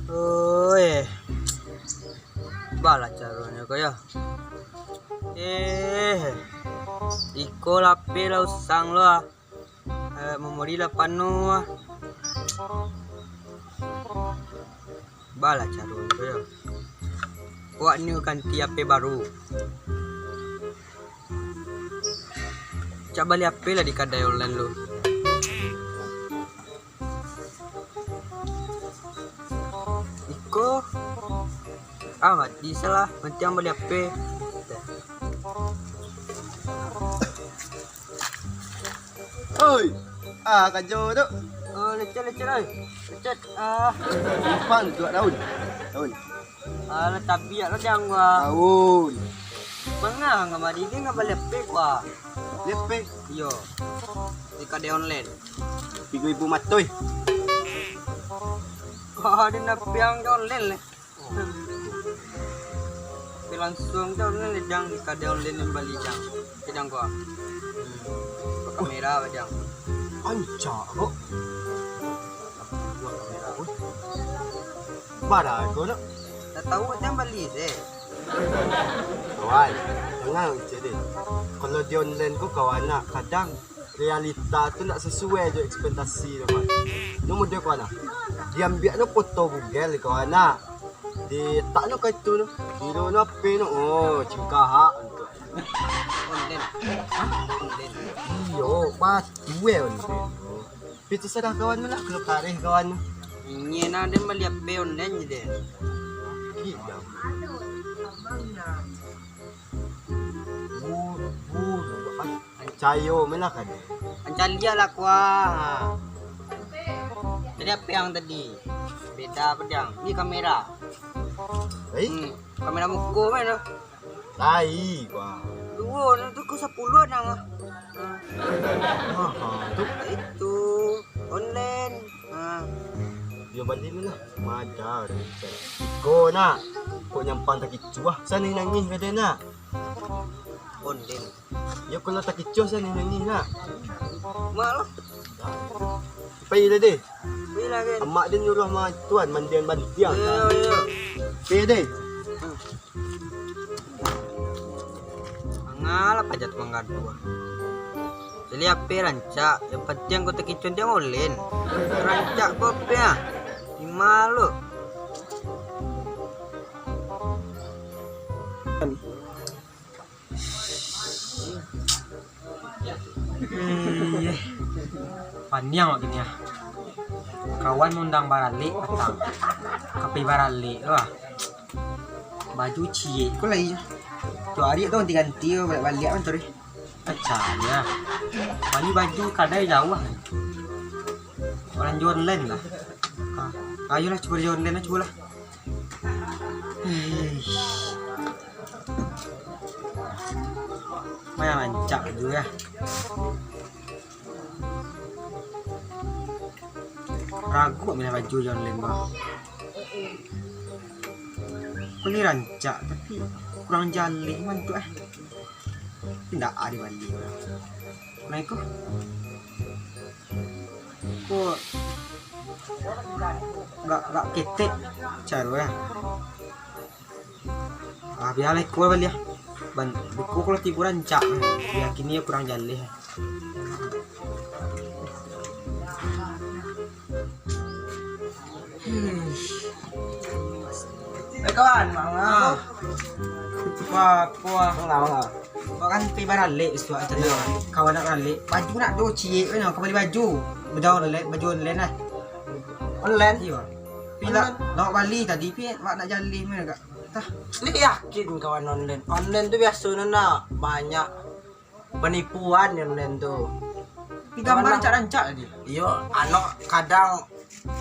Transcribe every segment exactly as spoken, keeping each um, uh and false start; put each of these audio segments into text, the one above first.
Oi. Balah caronyo ko yo. Eh. Iko lapeh lah usang lo ah. Eh, memori lah panuah ah. Balah caronyo ko yo. Wak ni ganti H P baru. Cak bali H P lah di kadai online lo. Iko. Ah, mati salah. Nanti ang bali H P. Oi. Ah, kajo tu. Oh, lecet, lecet, oi. Lecet. Ah. Umpan tu daun. Daun. Alah, tabiak lah jang gua. Daun. Manga ngamari dia ngabali H P gua. Bali H P? Iyo. Di kadai online. Tigo ribu matoi. Kau ada napiang online leh. Tapi langsung tu online leh jang di kadai online yang bali jang. Kadang gua. Hmm. Kamera apa jang? Ancak kok. Bara ko nak? Tak tahu, kan bali se. Kawan, jangan cek deh. Kalau di online ko kawan nak, kadang realita tu nak sesuai jo ekspektasi tu, kawan. Nu model kawan nak. Diambiak no foto Google kawan nak. Di tak no ka itu no. Di no H P no. Oh, cingkahak tu. Online. Hah? Online. Iyo, pas duel online. Tapi tu salah kawan tu lah, kalau kareh kawan tu. Ingin ada bali H P online je deh. Gila. Bu, bu, an-, ancayo malah kan. Ancalia lah kuah. Jadi apa yang tadi? Beda apa yang? Ni kamera. Eh? Hmm, kamera muka mana? Lai, wah. Duo, nah tu ko sapuluah nang ah. Maha tu. Itu online. Ha. Yo bali ni lah. Madar. Iko nak. Kok nyampang takicuah. Sana nangih ka dia nak. Online. Yo kalau takicuah sana nangih nak. Mak lah. Pai lah deh. Pai lah kan. Amak dia nyuruh ma tuan mandian bantiang. Yo, yo. Pai deh. Hmm. Mangalah pajak tu manggaduah. Jadi H P rancak, yang penting anggota kicun dia ngolin. Rancak ko H P ah. Lima lo. Eh, paniang awak kini ah. Kawan maundang baralek patang. Ka pai baralek tu ah. Baju ciek ko lai. Tu ari tu ganti-ganti ko, baliak-baliak macam tu. Kacau ya. Bali baju kadai jauah. Orang jual online lah. Ah, ayolah cuba jual online lah, cubalah. Eish. Main rancak tu ya. Ragu nak milah baju jo online, bang. Ko ni rancak, tapi kurang jaleh mah tu, eh. Indak ado bali. Nah, iko. Ko gak, gak ketek caro, ya. Ah, bialah, iko bali ah. Ban, iko kalau tibo rancak, bia kini yo kurang jaleh. Hmm. Eh, kawan, manga. Ah. Apa, apa? Manga, manga. Awak kan pai baralek suak tadi. Iyo. Kawan nak baralek. Baju nak do ciek kan, ka bali baju. Baju online, baju online lah. Online? Iyo. Pi lah, online. Nak bali tadi, pi awak nak jaleh mah agak. Tah. Ni yakin kawan online. Online tu biaso nana banyak penipuan yang online tu. Tapi gambar rancak-rancak tadi. Iyo, anu kadang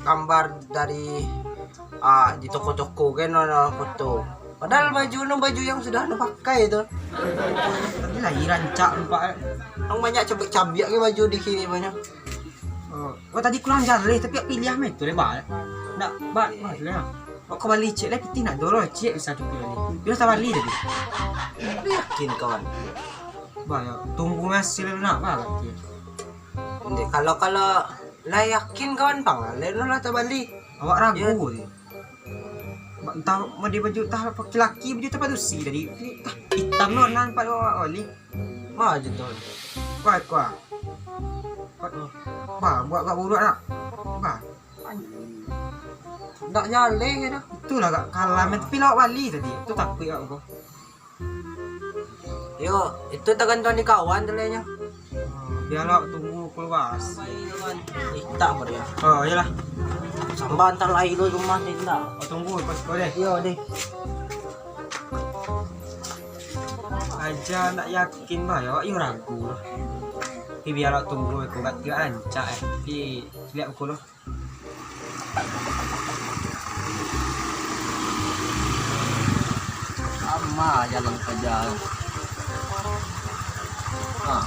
gambar dari, ah, di toko-toko kan, anu foto. Padahal baju nu baju yang sudah anu pakai tu. Tapi lai rancak nampak, eh. Nang banyak cabiak-cabiak ke baju di kini banyak. Oh, oh, tadi kurang jaleh, tapi pilih mah itu lebar. Nak ba-, ba-, lah. Kok ka bali ciek lai, pitih nak do lo ciek bisa tu pilih. Pilih tak bali tadi. Yakin kawan? Bah, yo, tunggu hasil nak bah, kata. Ende, kalau, kalau lah yakin kawan pang, lah, lah, lah tak bali. Awak ragu. Yo. Tadi. Entah mode baju, entah laki-laki baju, entah padusi tadi. Entah itam lo nan pado awak wali. Ma aja tu. Kuah, kuah. Ba, buat gak buruk nak. Ba. Nak nyaleh dah. Itulah gak kalam, tapi lawak bali tadi. Tu takuik aku. Yo, itu tagantuan di kawan tu lah nyo. Bialah tunggu keluar. Itak pada ya. Oh, iyalah. Samban tak lai lu rumah ni ndak. Oh, tunggu pas kau deh. Yo deh. Aja nak yakin bah ya, awak yo ragu lah. Tapi bialah tunggu aku gak tiga rancak eh. Tapi lihat aku lah. Ama jalan saja. Ah.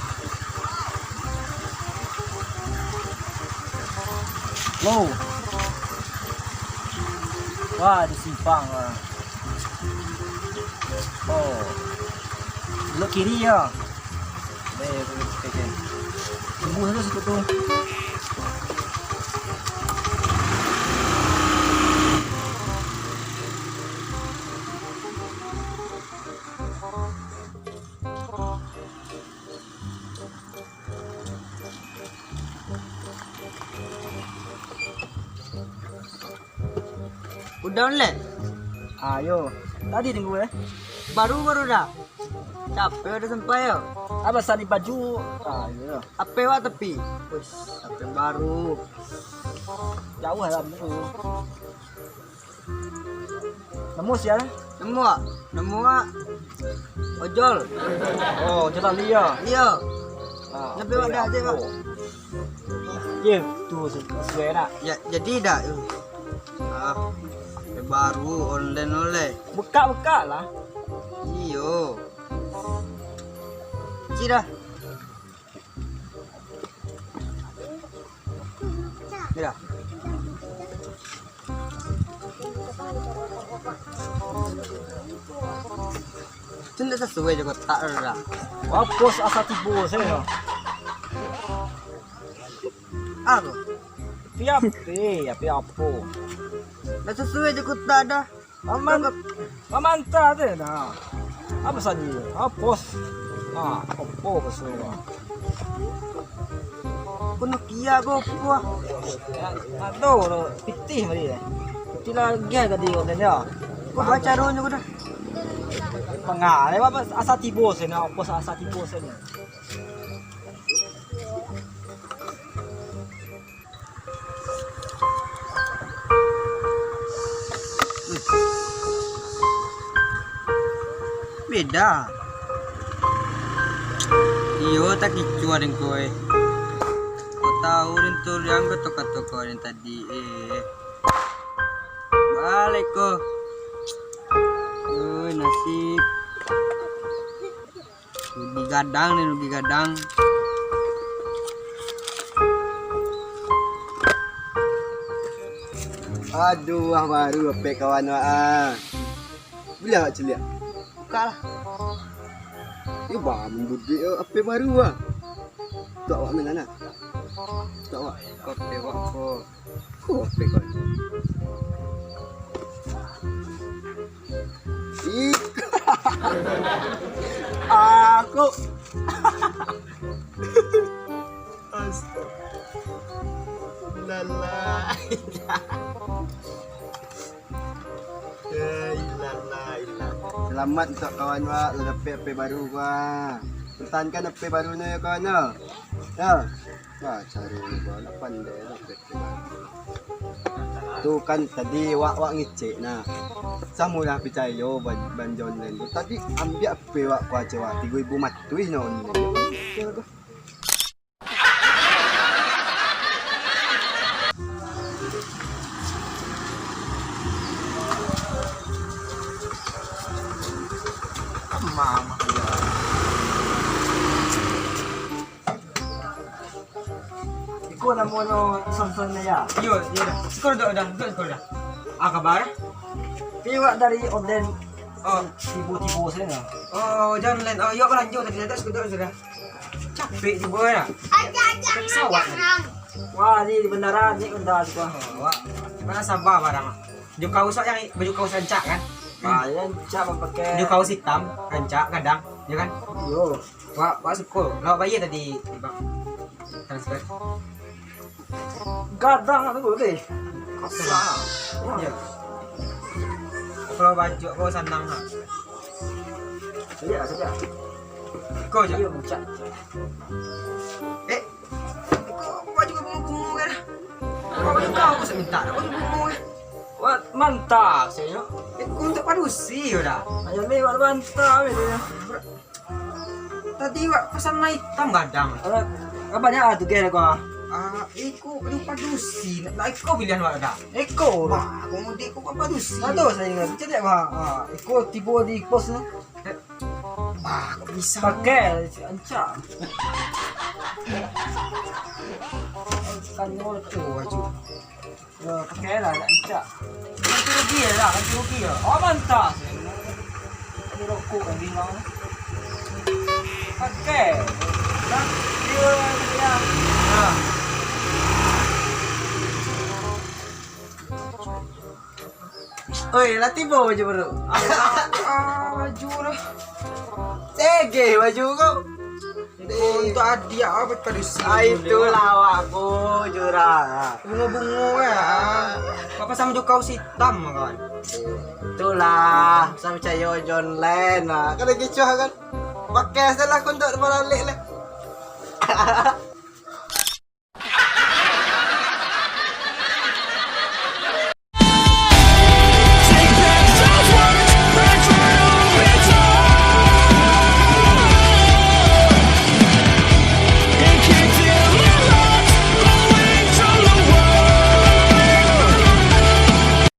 Lo. Wah, di simpang, wah. Oh. Belok kiri ya. Tunggu sajo situ tu. Udah online? Ayo, tadi tunggu eh. Baru, baru dah. Capek udah sampai yo. Abah sani baju. Ayo. H P wak tapi. Wis, H P baru. Jauh lah tu. Nemu sia? Nemu wak. Nemu wak. Ojol. Oh, ojol tadi ya? Iya. Ah, lebih wak dah aja wak. Ye, tu sesuai nak. Ya, jadi dah. Ah, baru online oleh. Buka-buka lah. Iyo. Ci dah. Iyo. Tu ndak sesuai jo kotak tu dah. Wah, pos asa tibo sajo. Apo? Tapi apo? Tapi apo? Ndak sesuai jo kotak dah. Maman-, mamanta tu nah. Apo sadi? Apo pos? Ah, Oppo pos tu. Ko Nokia ko Oppo ah? Ya, tak tahu tu. Pitih tadi. Pitih lagi tadi konten dia. Ko baca dulu ko dah. Tengah, lewat asa tibo sini, Oppo asa tibo sini. Beda. Iyo, takicuah dek ko, eh. Ko tahu den tu yang kato-kato ko den tadi, eh. Balik ko. Oi, nasib. Rugi gadang ni, rugi gadang. Aduh, ah, baru apek kawan wak ah. Buliah wak caliak? Buka lah. Yo, bah, mambuduik, eh, apek baru ah. Tu awak nan kana? Tu awak. Kote wak ko. Kote ko. Ih. Aku. Astaga. Lalah. Ya, ilah, ilah, ilah. Selamat untuak kawan wak, lah dapek H P baru, wah. Pertahankan H P baru nyo, yo, kawan, yo. Yo. Wah, caro ni, wah, lah pandai lah H P baru. Tu kan tadi wak, wak ngecek, nah. Samo lah picayo ban-, banjo online tu. Tadi ambiak H P wak, kuaco wak, tigo ribu matuih nyo online. Mama. Iko namonyo Samson ya? Iyo, iyo dah. Iko dah, dah, dah, iko dah. Ah, kabar? Pi wak dari online. Oh. Tibo-tibo sajo. Oh, jan lain. Oh, iyo, balanjo tadi, dah, sudah, sudah. Capek juo, yo. Pesawat tadi. Wah, ni di bandaran, ni banda juo. Oh, wak. Mana sabar barang. Baju kaus awak nan, baju kaus rancak kan? Ah, yo, rancak mapakai. Baju kaus itam, rancak, gadang, yo kan? Yo. Wak, wak suko. Lah, wak bayia tadi, Bang. Transfer. Gadang tu boleh. Kasar. Yo. Kalau baju ko sanang ha. Sajo, sajo. Ko je. Yo, rancak. Eh, ko baju bungo-bungo kan? Ko baju kaus minta, baju bungo kan? Wak mantap sajo. Eh, ko untuak padusi yo dah. Ayo ni, wak mantap itu yo. Tadi wak pasan nan itam gadang. Alah, banyak ah tugeh ko ah. Ah, iko padu padusi. Lah iko pilihan wak dah. Iko. Wah, komodi ko padusi. Aduh, sayo ingat. Caliak bah. Ah, iko tibo di pos tu. Eh, bah, kok bisa? Pakai, rancak. Kan motor. Oh, baju. Yo, pakai lah, nak rancak. Ganti rugi lah, ganti rugi lah. Oh, mantap. Ini rokok lagi, no. Pakai. Nah, dia, dia. Nah. Oi, lah tibo baju baru. Ah, baju lah. Segeh baju kau. Untuak adiak awak padusi. Ah, itulah awak ko, Jurang. Bungo-bungo yo. Awak pasan baju kaus itam, kawan. Itulah, sa picayo jo online lah. Kan lagi cuah kan? Pakai salah ko untuak baralek lah.